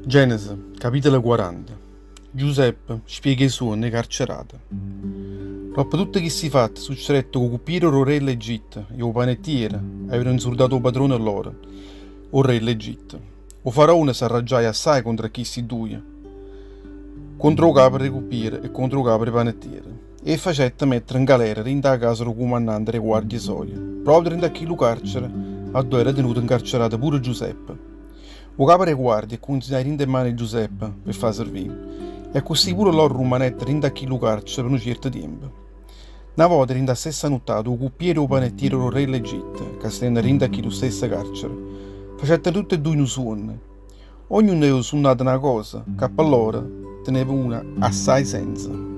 Genesi, capitolo 40 Giuseppe spiega 'e suonne 'e carcerate. Doppo tutte chisti fatte succedette ca 'o cuppiere d' 'o re 'e ll'Egitto e 'o panettiere avevano 'nzurdato 'o padrone lloro, 'o re 'e ll'Egitto. 'O faraone s'arraggiaje assaje contro a chisti dduje, contro 'o capo d' 'e cuppiere e contro 'o capo d' 'e panettiere, e 'e facette mettere 'ngalera dint' 'a casa d' 'o cumandante d' 'e guardie soje, proprio dint' a chillu carcere addò era tenuto 'ncarcerato pure Giuseppe. 'O capo d' 'e guardie 'e cunsignaje dint' 'e mane 'e Giuseppe p' 'e fà servì, e accussì pure loro rummanettero dint' a chillu carcere pe nu cierto tiempo. Na vota dint' 'a stessa nuttata 'o cuppiere e 'o panettiere d' 'o re 'e l'Egitto, ca stevano dint' a chillu stesso carcere, facettero tutt' 'e duje nu suonno. Ognuno aveva sunnato na cosa ca pe loro teneva una assaje senso.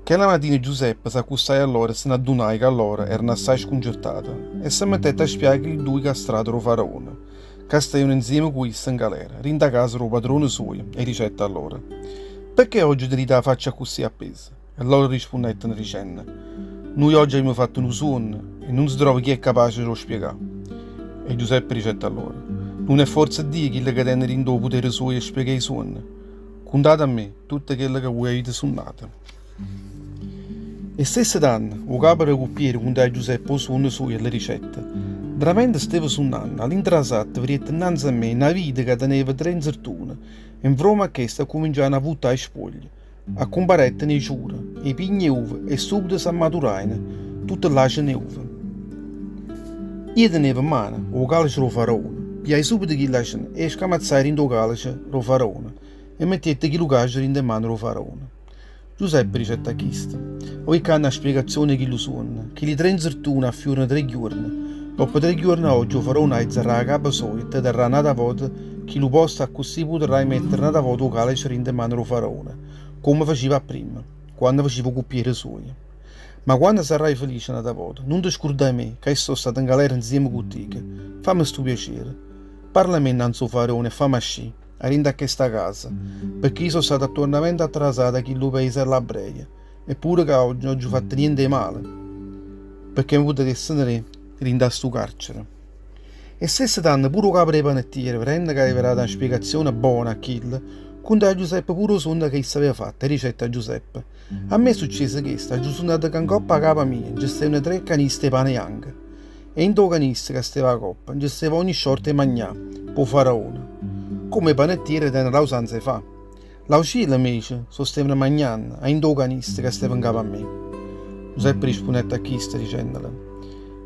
Chella matina Giuseppe s'accustaje a loro e se n'addunaje ca loro erano assaje scuncertate e se mettette a spià chilli duje castrate d' 'o faraone, ca stevano 'nzieme cu isso 'ngalera, dint' 'a casa d' 'o padrone suojo, e dicette a loro, Pecché ogge tenite 'a faccia accussì appesa? E loro rispunnettero dicenno, Nuje ogge avimmo fatto nu suonno e nun se trova chi è capace d' 'o spiegà. E Giuseppe dicette a loro, Nun è forze Dio chillo ca tene dint' 'o putere suojo 'e spiegà 'e suonne? Cuntate a me tutto chello ca vuje avite sunnato. E stesse tanno, 'o capo d' 'e cuppiere cuntaje a Giuseppe 'o suonno suojo e le dicette, Ntramente stevo sunnanno, all'intrasatta vedette 'nnanze a me na vite ca teneva tre 'nzertune e 'nfrome a chesta accuminciajeno a vuttà 'e spuoglie. Accumparetteno 'e ciure, 'e pigne 'e uva e subito s'ammaturajeno tutte ll'acene 'e uva. Io tenevo 'mmano 'o calice d' 'o faraone, pigliaje subito chill'acene e 'e scamazzaje dint' 'o calice d' 'o faraone e mettette chillu calice dint' 'e mmane d' 'o faraone. Giuseppe dicette a chisto, Oi ccà 'na spiegazione 'e chillu suonno, chilli tre 'nzertune affiurano tre ghiuorne. Doppo tre ghiuorne 'a ogge 'o faraone aizarrà 'a capa soja e te darrà n'ata vota chillu posto accussì putarrai mettere n'ata vota 'o calice dint' 'e mane d' 'o faraone, comme facive apprimma, quanno facive 'o cuppiere suojo. Ma quanno sarrai felice n'ata vota, nun te scurdà 'e me, ca io so' stato 'ngalera 'nzieme cu tico. Famme stu piacere. Parla 'e me 'nnanze 'o faraone e famme ascì. 'a dint' a chesta casa, pecché io so' stato attuornamente attrasato 'a chillu paese 'e ll'Abreie, e pure ca oggi nun aggio fatto niente 'e male, pecché me putesse tenè dint' a stu carcere. E stesse tanno pure 'o capo d' 'e panettiere, vedenno ca aveva dato na spiegazione bona a chillo, cuntaje a Giuseppe pure 'o suonno ca isso aveva fatto e dicette a Giuseppe, A me è succieso chesto, aggio sunnato ca 'ncopp' 'a capa mia nce stevano tre caniste 'e pane janco, E 'int' 'o canisto ca steva 'a coppa nce steva ogni sciorta 'e magnà p' 'o faraone, comme 'e panettiere teneno l'ausanza 'e fà. L'aucielle, 'mmece, s' 'o stevano magnanno 'a 'int' 'o canisto ca steva 'ncapo a me. Giuseppe rispunnette a chisto, dicennole,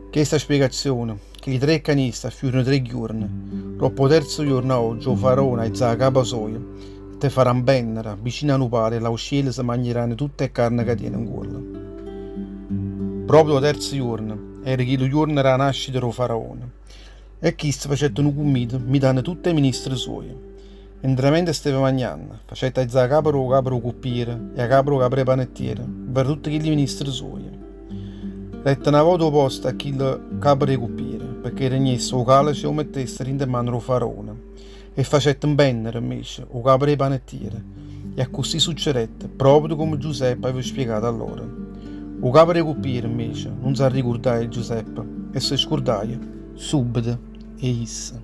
Chesta 'a spiegazione, chilli tre caniste affiurano tre ghiuorne. Doppo 'o terzo juorno 'a ogge 'o faraone aiza 'a capa soja e te farà 'mpennere vicino a nu palo e l'aucielle se magneranno tutt' 'e carne ca tiene 'ncuollo. Proprio 'o terzo juorno Era chillu juorno d' 'a nascita d' 'o faraone. E chisto facette nu cummito 'mmitanno tutt' 'e ministre suoje. E 'ntramente steva magnanno, facette aizà 'a capa d' 'o capo d' 'o cuppiere e 'a capa d' 'o capo d' 'e panettiere, 'nvera tutte chilli ministre suoje. Dette na vota 'o posto a chillo capo d' 'e cuppiere, pecché regnesse 'o calice e 'o mettesse dint' 'e mane d' 'o faraone, e facette 'mpennere, 'mmece, 'o capo d' 'e panettiere. E accussì succedette, proprio comme Giuseppe aveva spiegato a loro. O capo d' 'e cuppiere, 'mmece, nun s'arricurdaje 'e Giuseppe e se scurdaje subbeto 'e isso.